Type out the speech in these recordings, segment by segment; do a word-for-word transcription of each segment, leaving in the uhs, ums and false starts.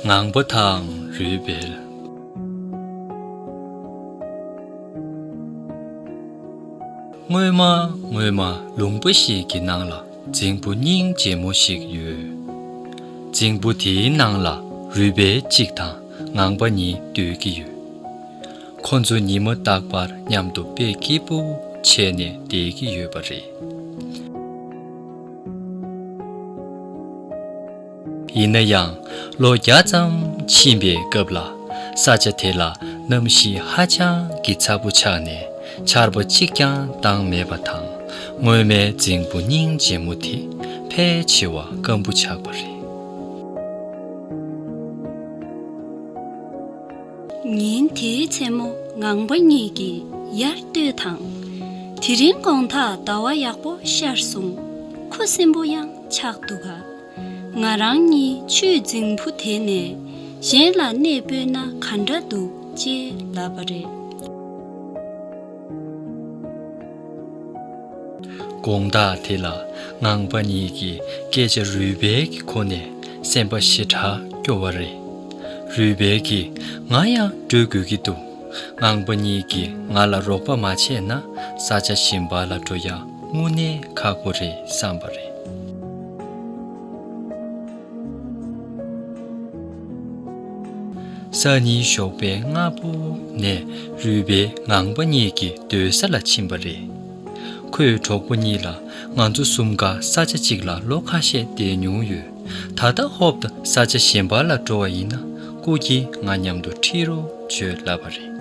ངང་པ་དང་རུས་སྦལ། སྔོན་མ་སྔོན་མ་ལུང་པ་ཞིག་གི་ནང་ལ་རྫིང་བུ་སྙིང་རྗེ་མོ་ཞིག་ཡོད། རྫིང་བུ་དེའི་ནང་ལ་རུས་སྦལ་གཅིག་དང་ངང་པ་གཉིས་སྡོད་ཀྱི་ཡོད། ཁོ་ཚོ་ཉི་མ་རྟག་པར་མཉམ་དུ་དཔེ་སྐྱིད་པོ་བྱས་ནས་བསྡད་ཀྱི་ཡོད་པ་རེད། ཡིན་ན་ཡང་ལོ་བརྒྱ་ཙམ་ཕྱིན་པའི་སྐབས་ལ། ས་ཆ་དེ་ལ་གནམ་གཤིས་ཧ་ཅང་གི་ཚ་པོ་ཆགས་ནས་ཆར་པ་གཅིག་ཀྱང་བཏང་མེད་པ་དང་། སྔོན་མའི་རྫིང་བུ་སྙིང་རྗེ་མོ་དེ་ཕལ་ཆེ་བ་སྐམ་པོ་ཆགས་པ་རེད། ཉིན་དེའི་མཚན་མོ་ངང་པ་གཉིས་ཀྱིས་ཡར་ལྟོས་དང་། དེ་རིང་དགོང་དག་ཟླ་བ་ཡག་པོ་ཤར་སོང་། ཁུ་སིམ་པོ་ཡང་ཆགས་འདུག་ག། ང་རང་གཉིས་ཆུའི་རྫིང་བུ་དེ་ནས་གཞན་ལ་གནས་སྤོས་ན་ག་འདྲ་འདུག་ཅེས་ལབ་པ་རེད། དགོང་དག་དེ་ལ་ངང་པ་གཉིས་ཀྱིས་སྐད་ཆ་རུས་སྦལ་གྱི་ཁོག་ནས་གསན་པ་ཞེ་དྲག་སྐྱོ་བ་རེད། རུས་སྦལ་གྱིས་ང་ཡང་འགྲོ་དགོས་ཀྱི་འདུག། ངང་པ་གཉིས་ཀྱིས་ང་ལ་རོགས་པ་མ་བྱས་ན། ས་ཆ་གཞན་པ་ལ་འགྲོ་ཡ་དངོས་གནས་ཁག་པོ་རེད་བསམ་པ་རེད། སང་ཉིན་ཞོགས་པའི་སྔ་པོ་ནས་རུས་སྦལ་ངང་པ་གཉིས་ཀྱི་སྡོད་ས་ལ་ཕྱིན་པ་རེད། ཁོས་གྲོགས་པོ་གཉིས་ལ། ང་ཚོ་གསུམ་ཀ་ས་ཆ་གཅིག་ལ་ལོ་ཁ་ཤས་བསྡད་མྱོང་ཡོད། ད་ལྟ་ཧོབ་ཏེ་ས་ཆ་གཞན་པ་ལ་འགྲོ་བ་ཡིན་ན། སྐུ་མཁྱེན་ང་མཉམ་དུ་ཁྲིད་རོགས་བྱོས་ལབ་པ་རེད།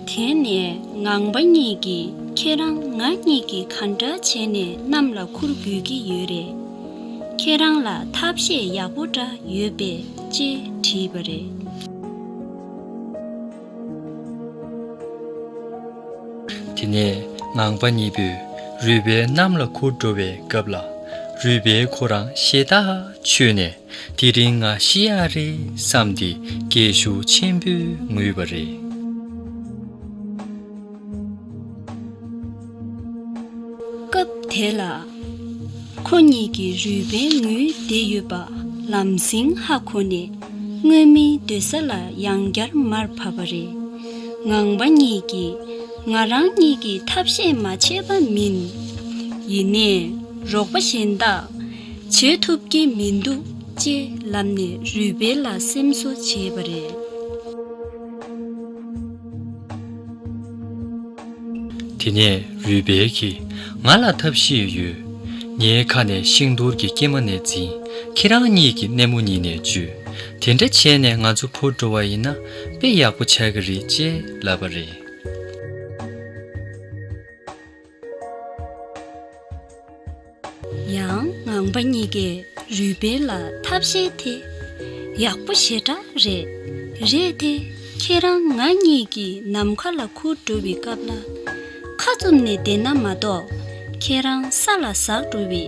དེ་ནས་ངང་པ་གཉིས་ཀྱིས་ཁྱེད་རང་ང་གཉིས་ཀྱིས་ག་འདྲ་བྱས་ནས་གནམ་ལ་འཁུར་དགོས་ཀྱི་ཡོད་རེད། ཁྱེད་རང་ལ་ཐབས་ཤེས་ཡག་པོ་འདྲ་ཡོད་པས་ཅེས་དྲིས་པ་རེད། དེ་ནས་ངང་པ་གཉིས་པོས་རུས་སྦལ་གནམ་ལ་འཁུར་འགྲོ་བའི་སྐབས་ལ། རུས་སྦལ་ཁོ་རང་ཞེ་ཐག་ཆོད་ནས། དེ་རིང་ང་ཤི་ཡ་རེད་བསམ་སྟེ་སྐད་ཤུགས་ཆེན་པོས་ངུས་པ་རེད། སྐབས་དེ་ལ། ཁོ་གཉིས་ཀྱིས་རུས་སྦལ་ངུས་བསྡད་ཡོད་པ་ལམ་སེང་ཧ་གོ་ནས། སྔོན་མའི་སྡོད་ས་ལ་ཡང་བསྐྱར་མར་བབས་པ་རེད། ངང་པ་གཉིས་ཀྱིས། ང་རང་གཉིས་ཀྱིས་ཐབས་ཤེས་མ་བྱས་པ་མིན། ཡིན་ནའི་རོགས་པ་གཞན་དག་བྱེད་ཐུབ་ཀྱི་མི་འདུག་ཅེས་ལབ་ནས་རུས་སྦལ་ལ་སེམས་གསོ་བྱས་པ་རེད། དེ་ནས་རུས་སྦལ་གྱིས། ང་ལ་ཐབས་ཤེས་ཡོད། ངའི་ཁ་ནས་ཤིང་རྡོར་གྱི་སྐྱེལ་མ་ནས་འཛིན། ཁྱེད་རང་གཉིས་ཀྱི་སྣེ་མོ་གཉིས་ནས་འཇུས། དེ་འདྲ་བྱས་ནས་ང་ཚོ་འཕུར་འགྲོ་བ་ཡིན་ན་དཔེ་ཡག་པོ་ཆགས་ཀྱི་རེད་ཅེས་ལབ་པ་རེད། ཡང་ངང་པ་གཉིས་ཀས་རུས་སྦལ་ལ་ཐབས་ཤེས་དེ་ཡག་པོ་ཞེ་དྲག་རེད། རེད་དེ། ཁྱེད་རང་ང་གཉིས་ཀྱིས་ནམ་མཁའ་ལ་འཁུར་འགྲོ་བའི་སྐབས་ལ། ཁ་བཙུམ་ནས་བསྡད་ན་མ་གཏོགས། ཁྱེད་རང་ས་ལ་ཟག་འགྲོ་བའི་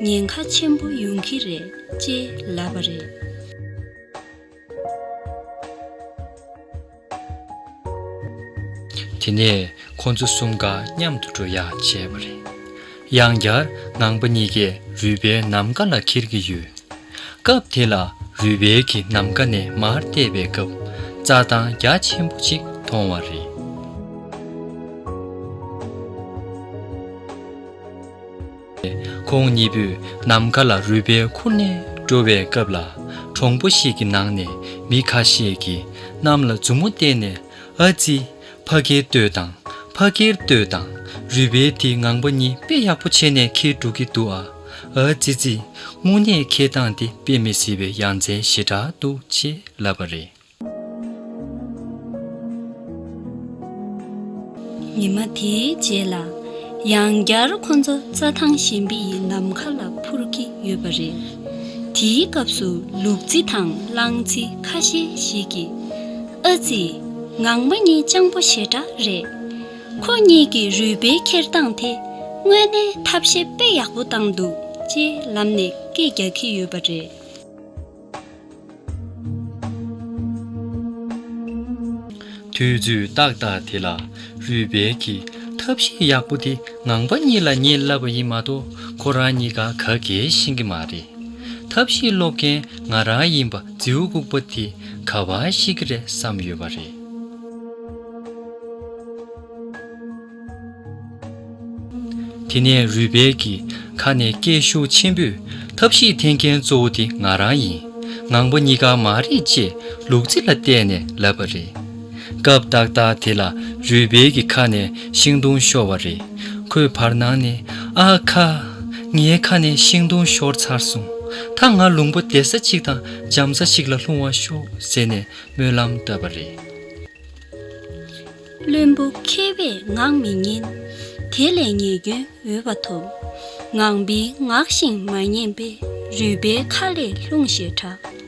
ཉེན་ཁ་ཆེན་པོ་ཡོང་གི་རེད་ཅེས་ལབ་པ་རེད། དེ་ནས་ཁོ་ཚོ་གསུམ་ཀ་མཉམ་དུ་འགྲོ་ཡག་བྱས་པ་རེད། ཡང་བསྐྱར་ངང་པ་གཉིས་ཀས་རུས་སྦལ་ནམ་མཁའ་ལ་འཁྱེར་གྱི་ཡོད། སྐབས་དེ་ལ་རུས་སྦལ་གྱིས་ནམ་མཁའ་ནས་མར་བལྟས་པའི་སྐབས། རྩྭ་ཐང་རྒྱ་ཆེན་པོ་ཅིག་མཐོང་བ་རེད། ཁོང་གཉིས་པོས་ནམ་མཁའ་ལ་རུས་སྦལ་ཁུར་ནས་འགྲོ་བའི་སྐབས་ལ། གྲོང་པ་ཞིག་གི་ནང་ནས་མི་ཁ་ཤས་ཀྱིས་གནམ་ལ་མཛུབ་མོ་བསྟན་ནས། ཨ་ཙི། ཕ་གིར་ལྟོས་དང་། ཕ་གིར་ལྟོས་དང་། རུས་སྦལ་དེ་ངང་པ་གཉིས་དཔེ་ཡག་པོ་བྱས་ནས་འཁྱེར་འགྲོ་གི་འདུག་ཨ། ཨ་ཙི་ཙི། དངོས་གནས་འཁྱེར་སྟངས་དེ་དཔེ་མི་སྲིད་པའི་ཡ་མཚན་ཞེ་དྲག་འདུག་ཅེས་ལབ་པ་རེད། ཉི་མ་དེའི་རྗེས་ལ། ཡང་བསྐྱར་ཁོ་ཚོ་རྩྭ་ཐང་གཞན་པའི་ནམ་མཁའ་ལ་འཕུར་གྱི་ཡོད་པ་རེད། དེའི་སྐབས་སུ་ལུག་རྫི་དང་གླང་རྫི་ཁ་ཤས་ཤིག་གིས། ཨ་ཙི། ངང་པ་གཉིས་སྤྱང་པོ་ཞེ་དྲག་རེད། ཁོ་གཉིས་ཀྱིས་རུས་སྦལ་འཁྱེར་སྟངས་དེ་དངོས་གནས་ཐབས་ཤེས་དཔེ་ཡག་པོ་བཏང་འདུག་ཅེས་ལབ་ནས་སྐད་རྒྱག་གི་ཡོད་པ་རེད། དུས་ཚོད་ཏག་ཏག་དེ་ལ་རུས་སྦལ་གྱིས་ཐབས་ ཐབས་ཤེས་ཡག་པོ་དེ་ངང་པ་གཉིས་ལ་ངས་བསླབས་པ་ཡིན་མ་གཏོགས། ཁོ་རང་གཉིས་ཀ་ག་གེ་ཤེས་ཀྱི་མ་རེད། ཐབས་ཤེས་སློབ་མཁན་ང་རང་ཡིན་པ་རྫིའུ་ལྐུགས་པ་དེ་ག་བ་ཤེས་ཀྱི་རེད་བསམ་ཡོད་པ་རེད། དེ་ནས་རུས་སྦལ་གྱི་ཁ་ནས་སྐད་ཤུགས་ཆེན་པོས། ཐབས་ཤེས་འཐེན་མཁན་གཙོ་བོ་དེ་ང་རང་ཡིན། ངང་པ་གཉིས་ཀ་མ་རེད་ཅེས་ལུག་རྫི་ལ་བལྟས་ནས་ལབ་པ་རེད། སྐབས་ཏག་ཏག་དེ་ལ་རུས་སྦལ་གྱི་ཁ་ནས་ཤིང་སྡོང་ཤོར་བ་རེད། ཁོས་བར་སྣང་ནས། ཨ་ཁ། ངའི་ཁ་ནས་ཤིང་སྡོང་ཤོར་ཚར་སོང་། ད་ང་ལུང་པ་བདེ་ས་ཅིག་དང་འཇམ་ས་ཞིག་ལ་ལྷུང་བ་ཤོག་ཟེར་ནས་སྨོན་ལམ་བཏབ་པ་རེད། བླུན་པོ་མཁས་པས་ངག་མི་ཉན། དེ་ལས་ཉེས་སྐྱོན་འོས་པ་ཐོབ། ངང་པའི་ངག་བཞིན་མ་ཉན་པས། རུས་སྦལ་ཁ་ལས་ལྷུང་ཞེས་གྲགས།